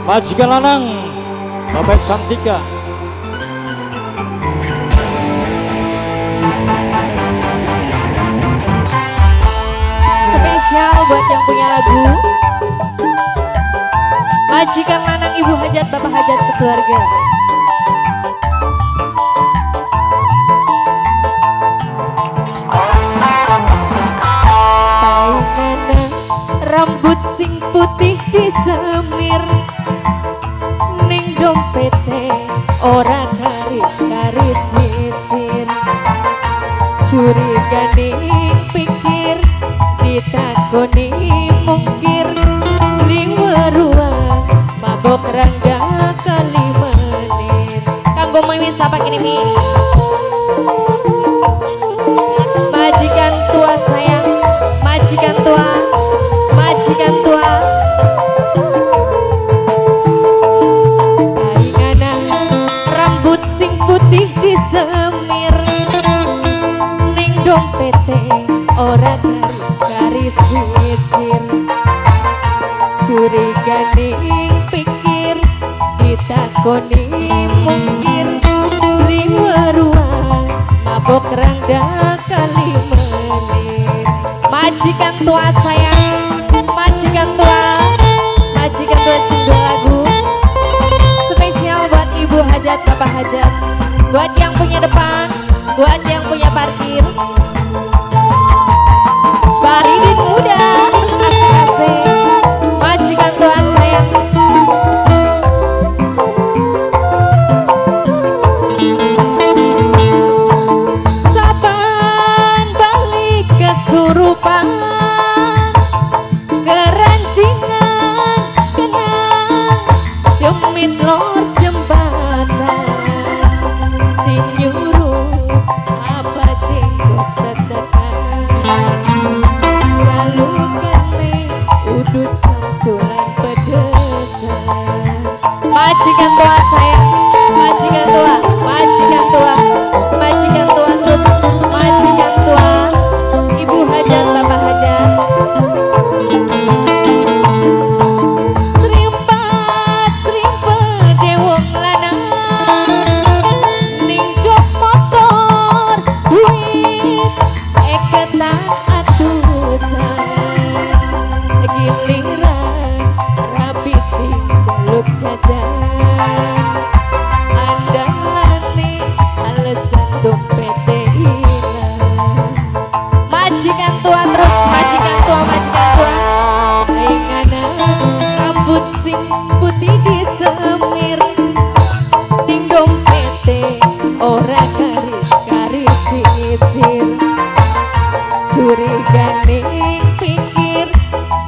Majikan lanang Bapak Santika. Spesial buat yang punya lagu Majikan lanang, Ibu Hajat, Bapak Hajat sekeluarga. Painana rambut sing putih disemir ning dompete ora kari-kari sisir, curiga ning pikir ditakoni mungkir, liweruan mabok rangga kali menit. Kanggo mimi sapa kini mi? Majikan tua sayang, majikan tua, majikan tua. Paingana rambut sing putih disemir ning dompete ora kari sisir, curiga ning pikir ditakoni mungkir, liweruan mabok rangda kali menit. Majikan tua sayang, majikan tua, majikan tua sing dua lagu spesial buat Ibu Hajat, Bapak Hajat, buat yang punya depan, buat yang punya parkir. Baridin muda, asik-asik, majikan tua sayang. Saban balik kesurupan, kerancingan kenang, demit lor jembatan, sing nyuruh apa jenggot tetekan, jalukane udut samsulan pedesan. Majikan tua sayang, majikan tua, majikan tua, majikan tua terus, majikan tua, Ibu Hajat, Bapak Hajat. Serimpat, serimpet wong lanang ning jok motor duit eketan atusan, giliran rapi sing jaluk jajan, andalane alasan dompete ilang. Majikan tua terus, majikan tua, majikan tua. Paingana rambut sing putih disemir ning dompete ora kari-kari sisir, curiga ning pikir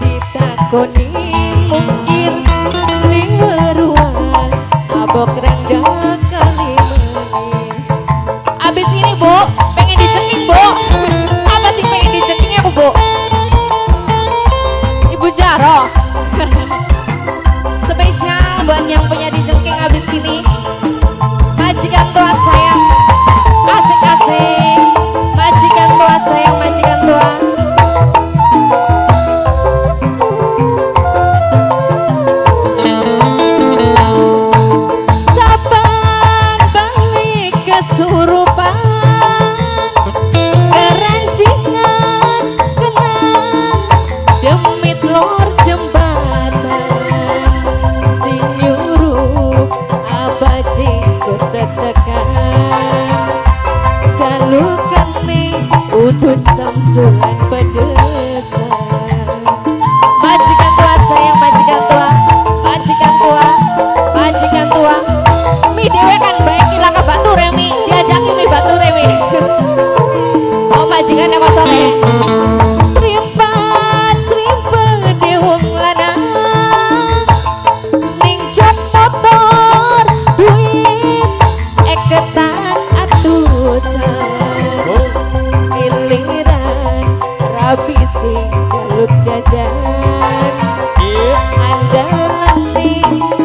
ditakoni mungkir, liweruan mabok rangda kali menit. Abis ini Bu, pengen diceking Bu. Siapa sih pengen diceking ya Bu? Ibu Jaro. Spesial buat yang punya dicengking abis ini. Majikan tua sayang, asik-asik. Majikan tua sayang, majikan tua. Saban balik kesurupan, kerancingan kenang, demit lor jembatan, sing nyuruh apa jenggot tetekan, jalukane udut samsulan pedesan. Majikan tua sayang, majikan tua, majikan tua, majikan tua. Mi dewe kan baik ilang ke batu remi, diajaki mi batu remi. Oh majikan apa sore? Serimpat, serimpet wong lanang ning jok motor duit eketan atusan, giliran rapi sing jaluk jajan, andalane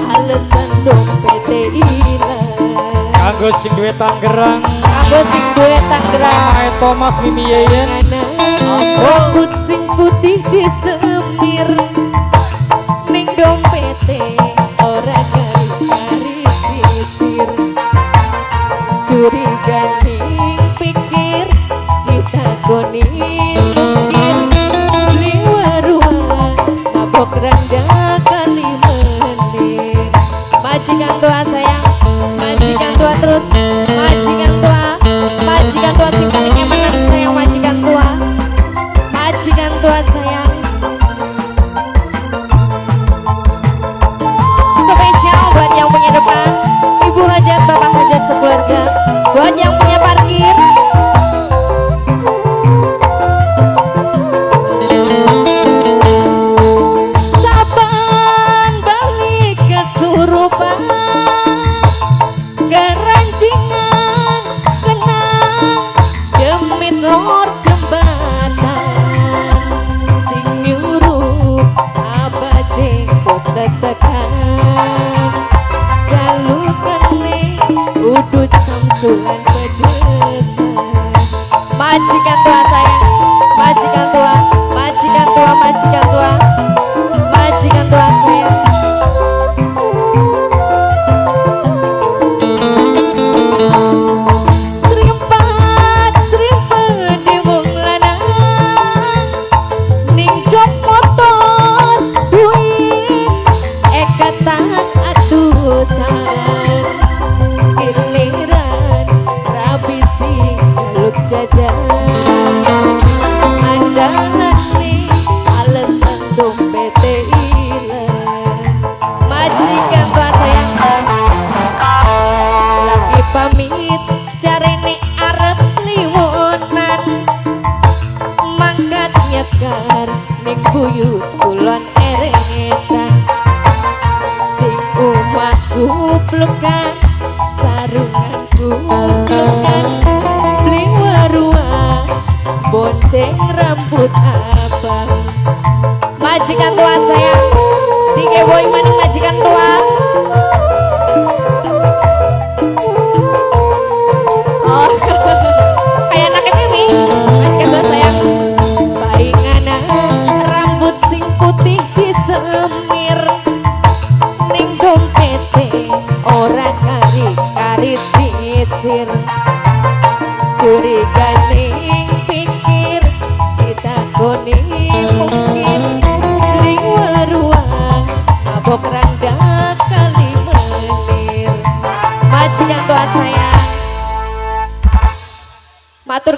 alasan dompete ilang. Kanggo sing duwe Tangerang, Kanggo sing duwe Tangerang, Mamae Thomas Mimi Yeyen. Rambut sing putih disemir ning dompete ora Curiga ning pikir ditakoni mungkin liwarua mabok rangga kali menir. Majikan tua sayang, majikan tua terus, majikan tua, majikan tua sing paling enak sayang, majikan tua, majikan tua sayang. Spesial buat yang punya depan, ibu hajat, bapak hajat sekeluarga, buat yang punya parkir. Saban balik kesurupan, keranjingan kenang demit lor jembatan, sing nyuruh abah jenggot tetekan, jalukane udut samsulan pedesan. Majikan tua sayang, majikan tua, majikan tua, majikan tua, majikan tua sayang. Serimpat, serimpet di wong lanang, ning jok motor duit ekatan atusan, giliran rapi sing jaluk jajan, andalane alasan dompete ilang. Majikan tua sayang lagi pamit carene arep liwonan, mangkat nyekar ning buyut kulon eretan, sing omah kuplukan sarungan kuplukan, beli warua bonceng rambut abang. Majikan tua sayang, dikewoi maning majikan tua. Oh, kayak anaknya Mimi, majikan tua sayang. Paingana rambut sing putih disemir, ning dompete ora kari-kari sisir. Curiga ning pikir ditakoni mungkin ning warua mabok rangga kali menir. Majikan tua sayang.